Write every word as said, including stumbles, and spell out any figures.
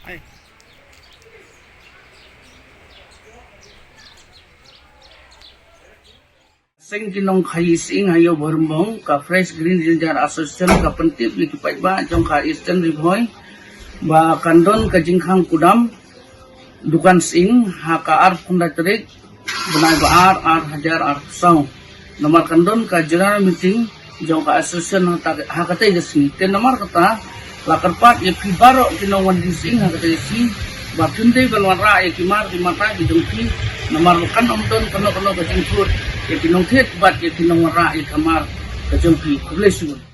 Seng ki nongkhaii sying ha Ïew Bhoirymbong, ka Fresh Green Ginger Association ka pyntip ïa ki paidbah jong ka Eastern Ri Bhoi ba kan don ka jingkhang kudam dukan sying ha ka arphew khyndai tarik bnai ba ar, ar hajar arphew saw. Namar kan don ka general meeting jong ka association ha ta, ha katei ka sngi. Te namar kata la kyrpad ïa phi baroh ki nongwan die sying ha katei ka sngi ba phim dei ban wanrah ïa ki mar ki mata ki jong phi. Namar ba kan ym don kano kano ka jingkut ïa ki nongthied bad ïa ki nongwanrah ïa ka mar ka jong phi. Khublei shibun.